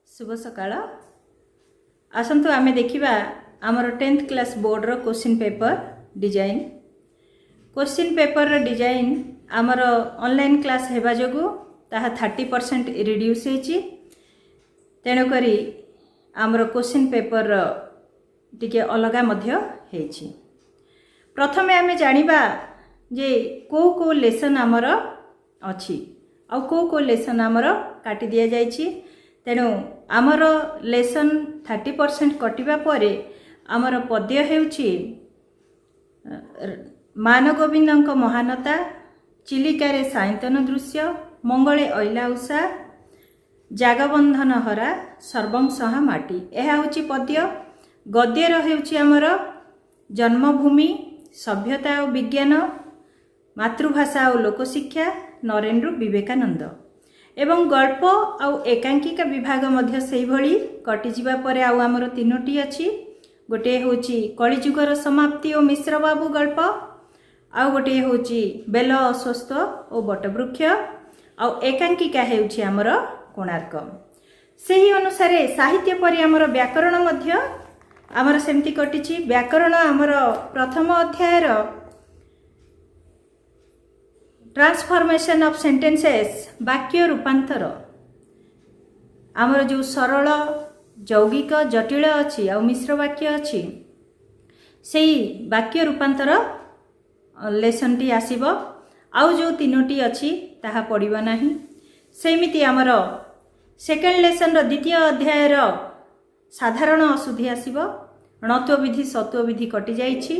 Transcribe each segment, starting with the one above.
ଶୁଭ ସକାଳ। ଆସନ୍ତୁ ଆମେ ଦେଖିବା ଆମର 10th class ବୋର୍ଡ଼ର question paper design. Question ପେପର୍ର ଡିଜାଇନ୍ ଆମର ଅନଲାଇନ୍ କ୍ଲାସ୍ ହେବା ଯୋଗୁଁ ତାହା 30% ରିଡ୍ୟୁସ୍ ହେଇଛି। ତେଣୁକରି ଆମର କୋଶ୍ଚିନ୍ ପେପର୍ର ଟିକେ ଅଲଗା ମଧ୍ୟ ହେଇଛି। ପ୍ରଥମେ ଆମେ ଜାଣିବା ଯେ କେଉଁ କେଉଁ ଲେସନ୍ ଆମର ଅଛି ଆଉ କେଉଁ କେଉଁ ଲେସନ୍ ଆମର କାଟି ଦିଆଯାଇଛି। ତେଣୁ ଆମର ଲେସନ୍ 30% କଟିବା ପରେ ଆମର ପଦ୍ୟ ହେଉଛି ମାନଗୋବିନ୍ଦଙ୍କ ମହାନତା, ଚିଲିକାରେ ସାୟନ୍ତନ ଦୃଶ୍ୟ, ମଙ୍ଗଳେ ଅଇଲା ଉଷା, ଜାଗବନ୍ଧନ ହରା, ସର୍ବଂସହା ମାଟି। ଏହା ହେଉଛି ପଦ୍ୟ। ଗଦ୍ୟର ହେଉଛି ଆମର ଜନ୍ମଭୂମି, ସଭ୍ୟତା ଓ ବିଜ୍ଞାନ, ମାତୃଭାଷା ଓ ଲୋକଶିକ୍ଷା, ନରେନ୍ରୁ ବିବେକାନନ୍ଦ। ଏବଂ ଗଳ୍ପ ଆଉ ଏକାଙ୍କିକା ବିଭାଗ ମଧ୍ୟ ସେଇଭଳି କଟିଯିବା ପରେ ଆଉ ଆମର ତିନୋଟି ଅଛି। ଗୋଟିଏ ହେଉଛି କଳିଯୁଗର ସମାପ୍ତି ଓ ମିଶ୍ରବାବୁ ଗଳ୍ପ, ଆଉ ଗୋଟିଏ ହେଉଛି ବେଲ ଅଶ୍ୱତ୍ଥ ଓ ବଟବୃକ୍ଷ, ଆଉ ଏକାଙ୍କିକା ହେଉଛି ଆମର କୋଣାର୍କ। ସେହି ଅନୁସାରେ ସାହିତ୍ୟ ପରି ଆମର ବ୍ୟାକରଣ ମଧ୍ୟ ଆମର ସେମିତି କଟିଛି। ବ୍ୟାକରଣ ଆମର ପ୍ରଥମ ଅଧ୍ୟାୟର ଟ୍ରାନ୍ସଫର୍ମେସନ୍ ଅଫ୍ ସେଣ୍ଟେନ୍ସେସ୍, ବାକ୍ୟ ରୂପାନ୍ତର, ଆମର ଯେଉଁ ସରଳ, ଯୌଗିକ, ଜଟିଳ ଅଛି ଆଉ ମିଶ୍ର ବାକ୍ୟ ଅଛି, ସେଇ ବାକ୍ୟ ରୂପାନ୍ତର ଲେସନ୍ଟି ଆସିବ। ଆଉ ଯେଉଁ ତିନୋଟି ଅଛି, ତାହା ପଡ଼ିବ ନାହିଁ। ସେମିତି ଆମର ସେକେଣ୍ଡ ଲେସନ୍ର ଦ୍ୱିତୀୟ ଅଧ୍ୟାୟର ସାଧାରଣ ଅଶୁଦ୍ଧି ଆସିବ। ଣତ୍ୱବିଧି, ଷତ୍ୱବିଧି କଟିଯାଇଛି।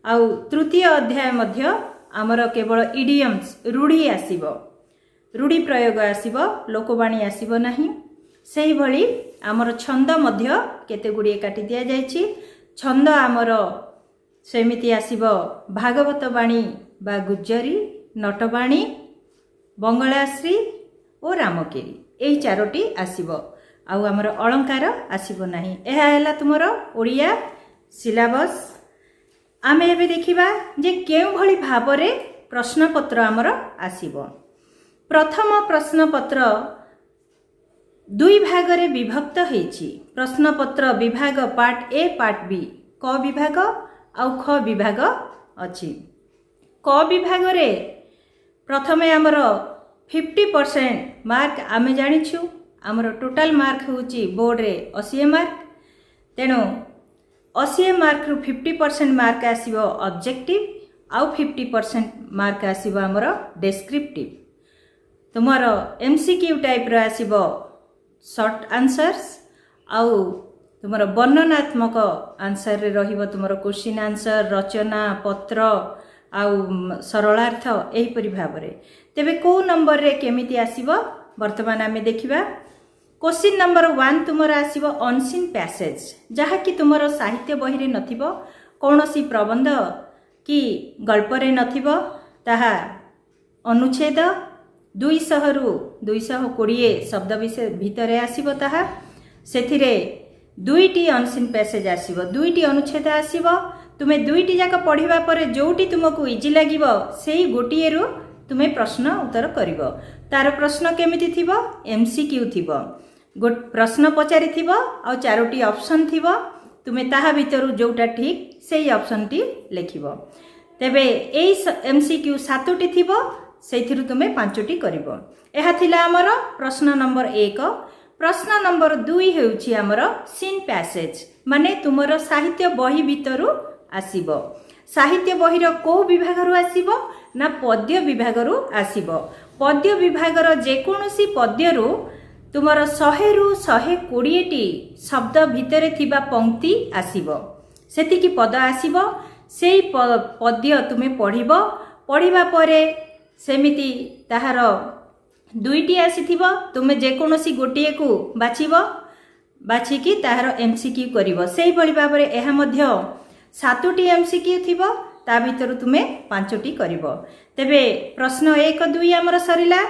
ଆଉ ତୃତୀୟ ଅଧ୍ୟାୟ ମଧ୍ୟ ଆମର କେବଳ ଇଡିୟମ୍ସ, ରୂଢ଼ି ଆସିବ, ରୂଢ଼ି ପ୍ରୟୋଗ ଆସିବ, ଲୋକବାଣୀ ଆସିବ ନାହିଁ। ସେହିଭଳି ଆମର ଛନ୍ଦ ମଧ୍ୟ କେତେ ଗୁଡ଼ିଏ କାଟି ଦିଆଯାଇଛି। ଛନ୍ଦ ଆମର ସେମିତି ଆସିବ ଭାଗବତ ବାଣୀ ବା ଗୁଜ୍ଜରୀ, ନଟବାଣୀ, ବଙ୍ଗଳାଶ୍ରୀ ଓ ରାମକେରି, ଏହି ଚାରୋଟି ଆସିବ। ଆଉ ଆମର ଅଳଙ୍କାର ଆସିବ ନାହିଁ। ଏହା ହେଲା ତୁମର ଓଡ଼ିଆ ସିଲାବସ୍। ଆମେ ଏବେ ଦେଖିବା ଯେ କେଉଁଭଳି ଭାବରେ ପ୍ରଶ୍ନପତ୍ର ଆମର ଆସିବ। ପ୍ରଥମ ପ୍ରଶ୍ନପତ୍ର ଦୁଇ ଭାଗରେ ବିଭକ୍ତ ହେଇଛି। ପ୍ରଶ୍ନପତ୍ର ବିଭାଗ ପାର୍ଟ ଏ, ପାର୍ଟ ବି, କ ବିଭାଗ ଆଉ ଖ ବିଭାଗ ଅଛି। କ ବିଭାଗରେ ପ୍ରଥମେ ଆମର 50% ମାର୍କ। ଆମେ ଜାଣିଛୁ, ଆମର ଟୋଟାଲ ମାର୍କ ହେଉଛି ବୋର୍ଡ଼ରେ 80 ମାର୍କ। ତେଣୁ 80 ମାର୍କରୁ 50% ମାର୍କ ଆସିବ ଅବଜେକ୍ଟିଭ, ଆଉ 50% ମାର୍କ ଆସିବ ଆମର ଡେସ୍କ୍ରିପ୍ଟିଭ। ତୁମର ଏମ୍ସିକ୍ୟୁ ଟାଇପ୍ର ଆସିବ, ସର୍ଟ ଆନ୍ସର୍ସ, ଆଉ ତୁମର ବର୍ଣ୍ଣନାତ୍ମକ ଆନ୍ସରରେ ରହିବ ତୁମର କୋଶ୍ଚିନ୍ ଆନ୍ସର, ରଚନା, ପତ୍ର ଆଉ ସରଳାର୍ଥ, ଏହିପରି ଭାବରେ। ତେବେ କେଉଁ ନମ୍ବରରେ କେମିତି ଆସିବ, ବର୍ତ୍ତମାନ ଆମେ ଦେଖିବା। କୋଶ୍ଚିନ୍ ନମ୍ବର 1 ତୁମର ଆସିବ ଅନସିନ୍ ପ୍ୟାସେଜ୍, ଯାହାକି ତୁମର ସାହିତ୍ୟ ବହିରେ ନଥିବ, କୌଣସି ପ୍ରବନ୍ଧ କି ଗଳ୍ପରେ ନଥିବ। ତାହା ଅନୁଚ୍ଛେଦ 200ରୁ 220 ଶବ୍ଦ ବିଷୟ ଭିତରେ ଆସିବ ତାହା। ସେଥିରେ ଦୁଇଟି ଅନସିନ୍ ପ୍ୟାସେଜ୍ ଆସିବ, ଦୁଇଟି ଅନୁଚ୍ଛେଦ ଆସିବ। ତୁମେ ଦୁଇଟି ଯାକ ପଢ଼ିବା ପରେ ଯେଉଁଟି ତୁମକୁ ଇଜି ଲାଗିବ, ସେଇ ଗୋଟିଏରୁ ତୁମେ ପ୍ରଶ୍ନ ଉତ୍ତର କରିବ। ତାର ପ୍ରଶ୍ନ କେମିତି ଥିବ? ଏମ୍ସିକ୍ୟୁ ଥିବ। ପ୍ରଶ୍ନ ପଚାରିଥିବ ଆଉ ଚାରୋଟି ଅପସନ୍ ଥିବ। ତୁମେ ତାହା ଭିତରୁ ଯେଉଁଟା ଠିକ୍, ସେଇ ଅପସନ୍ଟି ଲେଖିବ। ତେବେ ଏଇ ଏମ୍ସିକ୍ୟୁ ସାତୋଟି ଥିବ, ସେଇଥିରୁ ତୁମେ ପାଞ୍ଚଟି କରିବ। ଏହା ଥିଲା ଆମର ପ୍ରଶ୍ନ ନମ୍ବର 1। ପ୍ରଶ୍ନ ନମ୍ବର 2 ହେଉଛି ଆମର ସିନ୍ ପ୍ୟାସେଜ୍, ମାନେ ତୁମର ସାହିତ୍ୟ ବହି ଭିତରୁ ଆସିବ। ସାହିତ୍ୟ ବହିର କେଉଁ ବିଭାଗରୁ ଆସିବ ନା ପଦ୍ୟ ବିଭାଗରୁ ଆସିବ। ପଦ୍ୟ ବିଭାଗର ଯେକୌଣସି ପଦ୍ୟରୁ ତୁମର 100ରୁ 120ଟି ଶବ୍ଦ ଭିତରେ ଥିବା ପଙ୍କ୍ତି ଆସିବ, ସେତିକି ପଦ ଆସିବ। ସେଇ ପଦ୍ୟ ତୁମେ ପଢ଼ିବ। ପଢ଼ିବା ପରେ ସେମିତି ତାହାର ଦୁଇଟି ଆସିଥିବ। ତୁମେ ଯେକୌଣସି ଗୋଟିଏକୁ ବାଛିବ, ବାଛିକି ତାହାର ଏମ୍ସିକ୍ୟୁ କରିବ। ସେଇଭଳି ଭାବରେ ଏହା ମଧ୍ୟ ସାତୋଟି ଏମ୍ସିକ୍ୟୁ ଥିବ, ତା ଭିତରୁ ତୁମେ ପାଞ୍ଚଟି କରିବ। ତେବେ ପ୍ରଶ୍ନ 1, 2 ଆମର ସରିଲା।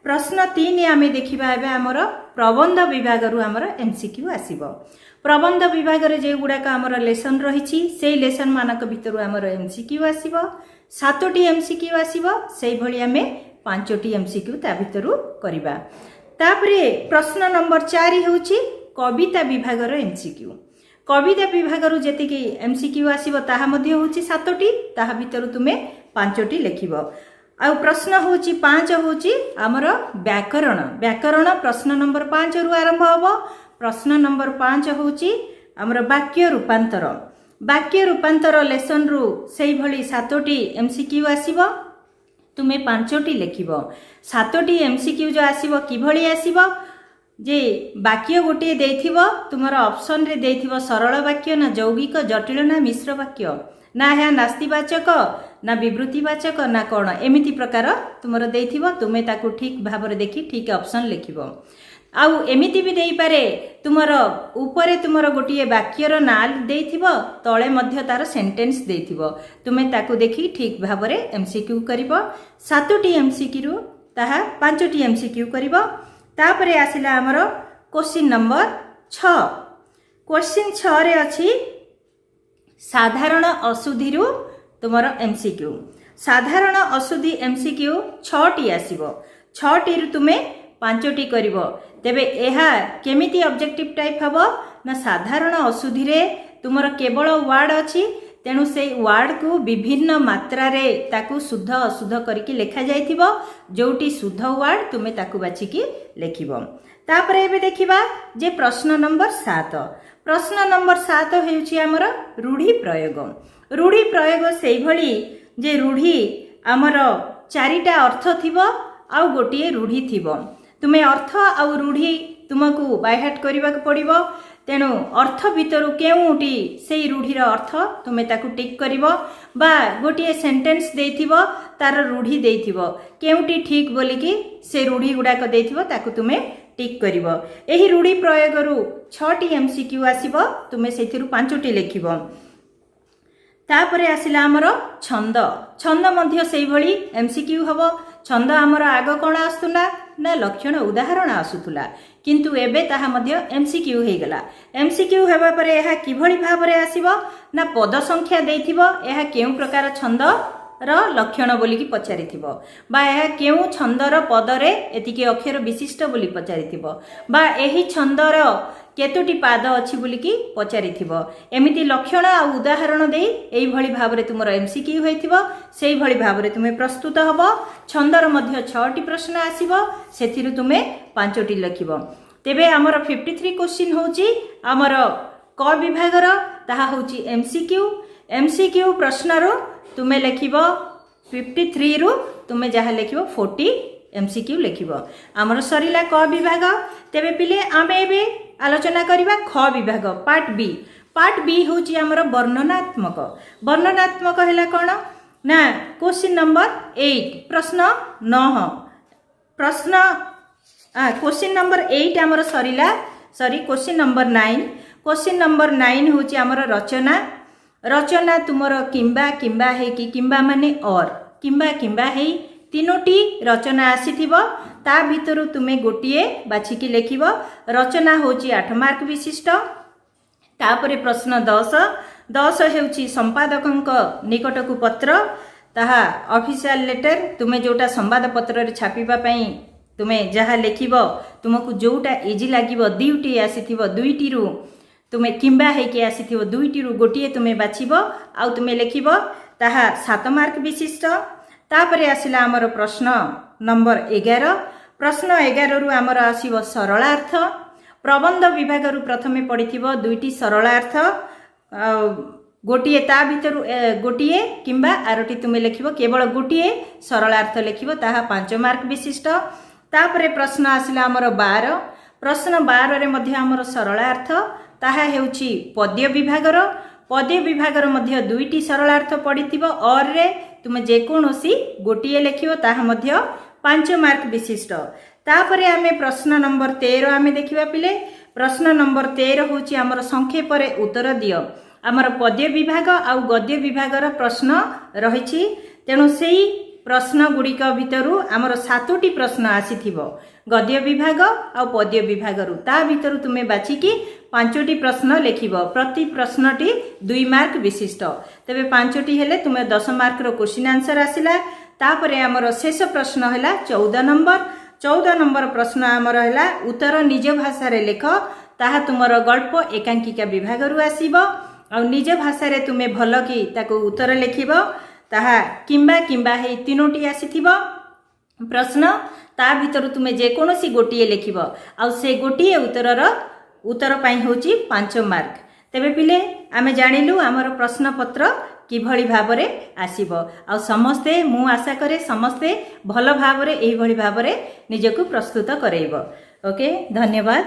ପ୍ରଶ୍ନ 3 ଆମେ ଦେଖିବା ଏବେ। ଆମର ପ୍ରବନ୍ଧ ବିଭାଗରୁ ଆମର ଏମ୍ସିକ୍ୟୁ ଆସିବ। ପ୍ରବନ୍ଧ ବିଭାଗରେ ଯେଉଁଗୁଡ଼ାକ ଆମର ଲେସନ୍ ରହିଛି, ସେଇ ଲେସନ୍ ମାନଙ୍କ ଭିତରୁ ଆମର ଏମ୍ସିକ୍ୟୁ ଆସିବ। ସାତୋଟି ଏମ୍ସିକ୍ୟୁ ଆସିବ, ସେଇଭଳି ଆମେ ପାଞ୍ଚଟି ଏମ୍ସିକ୍ୟୁ ତା ଭିତରୁ କରିବା। ତାପରେ ପ୍ରଶ୍ନ ନମ୍ବର 4 ହେଉଛି କବିତା ବିଭାଗର ଏମ୍ସିକ୍ୟୁ। କବିତା ବିଭାଗରୁ ଯେତିକି ଏମ୍ସିକ୍ୟୁ ଆସିବ, ତାହା ମଧ୍ୟ ହେଉଛି ସାତୋଟି। ତାହା ଭିତରୁ ତୁମେ ପାଞ୍ଚଟି ଲେଖିବ। ଆଉ ପ୍ରଶ୍ନ ହେଉଛି 5 ହେଉଛି ଆମର ବ୍ୟାକରଣ। ବ୍ୟାକରଣ ପ୍ରଶ୍ନ ନମ୍ବର 5ରୁ ଆରମ୍ଭ ହେବ। ପ୍ରଶ୍ନ ନମ୍ବର 5 ହେଉଛି ଆମର ବାକ୍ୟ ରୂପାନ୍ତର। ବାକ୍ୟ ରୂପାନ୍ତର ଲେସନରୁ ସେଇଭଳି ସାତୋଟି ଏମ୍ସିକ୍ୟୁ ଆସିବ, ତୁମେ ପାଞ୍ଚଟି ଲେଖିବ। ସାତୋଟି ଏମ୍ସିକ୍ୟୁ ଯେଉଁ ଆସିବ, କିଭଳି ଆସିବ ଯେ ବାକ୍ୟ ଗୋଟିଏ ଦେଇଥିବ, ତୁମର ଅପସନରେ ଦେଇଥିବ ସରଳ ବାକ୍ୟ ନା ଯୌଗିକ, ଜଟିଳ ନା ମିଶ୍ର ବାକ୍ୟ, ନା ଏହା ନାସ୍ତିବାଚକ ନା ବିବୃତିବାଚକ ନା କ'ଣ, ଏମିତି ପ୍ରକାର ତୁମର ଦେଇଥିବ। ତୁମେ ତାକୁ ଠିକ୍ ଭାବରେ ଦେଖି ଠିକ୍ ଅପସନ୍ ଲେଖିବ। ଆଉ ଏମିତି ବି ଦେଇପାରେ, ତୁମର ଉପରେ ତୁମର ଗୋଟିଏ ବାକ୍ୟର ନାଁ ଦେଇଥିବ, ତଳେ ମଧ୍ୟ ତାର ସେଣ୍ଟେନ୍ସ ଦେଇଥିବ। ତୁମେ ତାକୁ ଦେଖି ଠିକ୍ ଭାବରେ ଏମ୍ସିକ୍ୟୁ କରିବ। ସାତୋଟି ଏମ୍ସିକ୍ୟୁରୁ ତାହା ପାଞ୍ଚଟି ଏମ୍ସିକ୍ୟୁ କରିବ। ତାପରେ ଆସିଲା ଆମର କୋଶ୍ଚିନ୍ ନମ୍ବର 6। କୋଶ୍ଚିନ୍ 6ରେ ଅଛି ସାଧାରଣ ଅଶୁଦ୍ଧିରୁ ତୁମର ଏମ୍ସିକ୍ୟୁ। ସାଧାରଣ ଅଶୁଦ୍ଧି ଏମ୍ସିକ୍ୟୁ ଛଅଟି ଆସିବ, ଛଅଟିରୁ ତୁମେ ପାଞ୍ଚଟି କରିବ। ତେବେ ଏହା କେମିତି ଅବଜେକ୍ଟିଭ ଟାଇପ୍ ହେବ ନା, ସାଧାରଣ ଅଶୁଦ୍ଧିରେ ତୁମର କେବଳ ୱାର୍ଡ ଅଛି, ତେଣୁ ସେଇ ୱାର୍ଡକୁ ବିଭିନ୍ନ ମାତ୍ରାରେ ତାକୁ ଶୁଦ୍ଧ ଅଶୁଦ୍ଧ କରିକି ଲେଖାଯାଇଥିବ। ଯେଉଁଟି ଶୁଦ୍ଧ ୱାର୍ଡ, ତୁମେ ତାକୁ ବାଛିକି ଲେଖିବ। ତାପରେ ଏବେ ଦେଖିବା ଯେ ପ୍ରଶ୍ନ ନମ୍ବର 7। ପ୍ରଶ୍ନ ନମ୍ବର 7 ହେଉଛି ଆମର ରୂଢ଼ି ପ୍ରୟୋଗ। ରୂଢ଼ି ପ୍ରୟୋଗ ସେଇଭଳି ଯେ ରୂଢ଼ି ଆମର ଚାରିଟା ଅର୍ଥ ଥିବ ଆଉ ଗୋଟିଏ ରୂଢ଼ି ଥିବ। ତୁମେ ଅର୍ଥ ଆଉ ରୂଢ଼ି ତୁମକୁ ବାଇହାର୍ଟ କରିବାକୁ ପଡ଼ିବ। ତେଣୁ ଅର୍ଥ ଭିତରୁ କେଉଁଟି ସେଇ ରୂଢ଼ିର ଅର୍ଥ, ତୁମେ ତାକୁ ଟିକ୍ କରିବ, ବା ଗୋଟିଏ ସେଣ୍ଟେନ୍ସ ଦେଇଥିବ, ତାର ରୂଢ଼ି ଦେଇଥିବ, କେଉଁଟି ଠିକ୍ ବୋଲିକି ସେ ରୂଢ଼ି ଗୁଡ଼ାକ ଦେଇଥିବ, ତାକୁ ତୁମେ ଟିକ୍ କରିବ। ଏହି ରୂଢ଼ି ପ୍ରୟୋଗରୁ ଛଅଟି ଏମ୍ସିକ୍ୟୁ ଆସିବ, ତୁମେ ସେଥିରୁ ପାଞ୍ଚଟି ଲେଖିବ। ତାପରେ ଆସିଲା ଆମର ଛନ୍ଦ। ଛନ୍ଦ ମଧ୍ୟ ସେଇଭଳି ଏମ୍ସିକ୍ୟୁ ହେବ। ଛନ୍ଦ ଆମର ଆଗ କ'ଣ ଆସୁଥିଲା ନା ଲକ୍ଷଣ ଉଦାହରଣ ଆସୁଥିଲା, କିନ୍ତୁ ଏବେ ତାହା ମଧ୍ୟ ଏମ୍ସିକ୍ୟୁ ହେଇଗଲା। ଏମ୍ସିକ୍ୟୁ ହେବା ପରେ ଏହା କିଭଳି ଭାବରେ ଆସିବ ନା, ପଦ ସଂଖ୍ୟା ଦେଇଥିବ, ଏହା କେଉଁ ପ୍ରକାର ଛନ୍ଦର ଲକ୍ଷଣ ବୋଲିକି ପଚାରିଥିବ, ବା ଏହା କେଉଁ ଛନ୍ଦର ପଦରେ ଏତିକି ଅକ୍ଷର ବିଶିଷ୍ଟ ବୋଲି ପଚାରିଥିବ, ବା ଏହି ଛନ୍ଦର କେତୋଟି ପାଦ ଅଛି ବୋଲିକି ପଚାରିଥିବ। ଏମିତି ଲକ୍ଷଣ ଆଉ ଉଦାହରଣ ଦେଇ ଏଇଭଳି ଭାବରେ ତୁମର ଏମ୍ସିକ୍ୟୁ ହୋଇଥିବ। ସେଇଭଳି ଭାବରେ ତୁମେ ପ୍ରସ୍ତୁତ ହେବ। ଛନ୍ଦର ମଧ୍ୟ ଛଅଟି ପ୍ରଶ୍ନ ଆସିବ, ସେଥିରୁ ତୁମେ ପାଞ୍ଚଟି ଲେଖିବ। ତେବେ ଆମର 53 କୋଶ୍ଚିନ୍ ହେଉଛି ଆମର କ ବିଭାଗର, ତାହା ହେଉଛି ଏମ୍ସିକ୍ୟୁ। ଏମ୍ସିକ୍ୟୁ ପ୍ରଶ୍ନରୁ ତୁମେ ଲେଖିବ, 53ରୁ ତୁମେ ଯାହା ଲେଖିବ, 40 ଏମ୍ସିକ୍ୟୁ ଲେଖିବ। ଆମର ସରିଲା କ ବିଭାଗ। ତେବେ ପିଲେ, ଆମେ ଏବେ ଆଲୋଚନା କରିବା ଖ ବିଭାଗ, ପାର୍ଟ ବି। ପାର୍ଟ ବି ହେଉଛି ଆମର ବର୍ଣ୍ଣନାତ୍ମକ। ବର୍ଣ୍ଣନାତ୍ମକ ହେଲା କ'ଣ ନା, କୋଶ୍ଚିନ୍ ନମ୍ବର 8, ପ୍ରଶ୍ନ 9। ପ୍ରଶ୍ନ କୋଶ୍ଚିନ୍ ନମ୍ବର 8 ଆମର ସରିଲା, ସରି, question number 9। Question number 9 ହେଉଛି ଆମର ରଚନା। ରଚନା ତୁମର କିମ୍ବା କିମ୍ବା ହେଇକି, କିମ୍ବା ମାନେ ଅର୍, କିମ୍ବା କିମ୍ବା ହେଇ ତିନୋଟି ରଚନା ଆସିଥିବ, ତା ଭିତରୁ ତୁମେ ଗୋଟିଏ ବାଛିକି ଲେଖିବ। ରଚନା ହେଉଛି 8 ମାର୍କ ବିଶିଷ୍ଟ। ତାପରେ ପ୍ରଶ୍ନ 10। 10 ହେଉଛି ସମ୍ପାଦକଙ୍କ ନିକଟକୁ ପତ୍ର, ତାହା ଅଫିସିଆଲ ଲେଟର। ତୁମେ ଯେଉଁଟା ସମ୍ବାଦପତ୍ରରେ ଛାପିବା ପାଇଁ ତୁମେ ଯାହା ଲେଖିବ, ତୁମକୁ ଯେଉଁଟା ଇଜି ଲାଗିବ, ଦୁଇଟି ଆସିଥିବ, ଦୁଇଟିରୁ ତୁମେ କିମ୍ବା ହେଇକି ଆସିଥିବ, ଦୁଇଟିରୁ ଗୋଟିଏ ତୁମେ ବାଛିବ ଆଉ ତୁମେ ଲେଖିବ, ତାହା 7 ମାର୍କ ବିଶିଷ୍ଟ। ତାପରେ ଆସିଲା ଆମର ପ୍ରଶ୍ନ ନମ୍ବର 11। ପ୍ରଶ୍ନ 11ରୁ ଆମର ଆସିବ ସରଳାର୍ଥ। ପ୍ରବନ୍ଧ ବିଭାଗରୁ ପ୍ରଥମେ ପଡ଼ିଥିବ ଦୁଇଟି ସରଳାର୍ଥ, ଆଉ ଗୋଟିଏ ତା ଭିତରୁ ଗୋଟିଏ କିମ୍ବା ଆରଟି ତୁମେ ଲେଖିବ। କେବଳ ଗୋଟିଏ ସରଳାର୍ଥ ଲେଖିବ, ତାହା 5 ମାର୍କ ବିଶିଷ୍ଟ। ତାପରେ ପ୍ରଶ୍ନ ଆସିଲା ଆମର 12। ପ୍ରଶ୍ନ 12ରେ ମଧ୍ୟ ଆମର ସରଳାର୍ଥ, ତାହା ହେଉଛି ପଦ୍ୟ ବିଭାଗର। ପଦ୍ୟ ବିଭାଗର ମଧ୍ୟ ଦୁଇଟି ସରଳାର୍ଥ ପଡ଼ିଥିବ, ଅର୍ରେ ତୁମେ ଯେକୌଣସି ଗୋଟିଏ ଲେଖିବ, ତାହା ମଧ୍ୟ 5 ମାର୍କ ବିଶିଷ୍ଟ। ତାପରେ ଆମେ ପ୍ରଶ୍ନ ନମ୍ବର 13 ଆମେ ଦେଖିବା ପିଲେ। ପ୍ରଶ୍ନ ନମ୍ବର 13 ହେଉଛି ଆମର ସଂକ୍ଷେପରେ ଉତ୍ତର ଦିଅ। ଆମର ପଦ୍ୟ ବିଭାଗ ଆଉ ଗଦ୍ୟ ବିଭାଗର ପ୍ରଶ୍ନ ରହିଛି। ତେଣୁ ସେଇ ପ୍ରଶ୍ନ ଗୁଡ଼ିକ ଭିତରୁ ଆମର ସାତୋଟି ପ୍ରଶ୍ନ ଆସିଥିବ ଗଦ୍ୟ ବିଭାଗ ଆଉ ପଦ୍ୟ ବିଭାଗରୁ, ତା ଭିତରୁ ତୁମେ ବାଛିକି ପାଞ୍ଚଟି ପ୍ରଶ୍ନ ଲେଖିବ। ପ୍ରତି ପ୍ରଶ୍ନଟି 2 ମାର୍କ ବିଶିଷ୍ଟ। ତେବେ ପାଞ୍ଚଟି ହେଲେ ତୁମେ 10 ମାର୍କର କୋଶ୍ଚିନ୍ ଆନ୍ସର ଆସିଲା। ତାପରେ ଆମର ଶେଷ ପ୍ରଶ୍ନ ହେଲା 14 ନମ୍ବର। 14 ନମ୍ବର ପ୍ରଶ୍ନ ଆମର ହେଲା, ଉତ୍ତର ନିଜ ଭାଷାରେ ଲେଖ। ତାହା ତୁମର ଗଳ୍ପ, ଏକାଙ୍କିକା ବିଭାଗରୁ ଆସିବ ଆଉ ନିଜ ଭାଷାରେ ତୁମେ ଭଲ କି ତାକୁ ଉତ୍ତର ଲେଖିବ। ତାହା କିମ୍ବା କିମ୍ବା ହେଇ ତିନୋଟି ଆସିଥିବ ପ୍ରଶ୍ନ, ତା ଭିତରୁ ତୁମେ ଯେକୌଣସି ଗୋଟିଏ ଲେଖିବ ଆଉ ସେ ଗୋଟିଏ ଉତ୍ତରର ଉତ୍ତର ପାଇଁ ହେଉଛି 5 ମାର୍କ। ତେବେ ପିଲେ, ଆମେ ଜାଣିଲୁ ଆମର ପ୍ରଶ୍ନପତ୍ର କିଭଳି ଭାବରେ ଆସିବ ଆଉ ସମସ୍ତେ, ମୁଁ ଆଶା କରେ, ସମସ୍ତେ ଭଲ ଭାବରେ ଏହିଭଳି ଭାବରେ ନିଜକୁ ପ୍ରସ୍ତୁତ କରାଇବ। ଓକେ, ଧନ୍ୟବାଦ।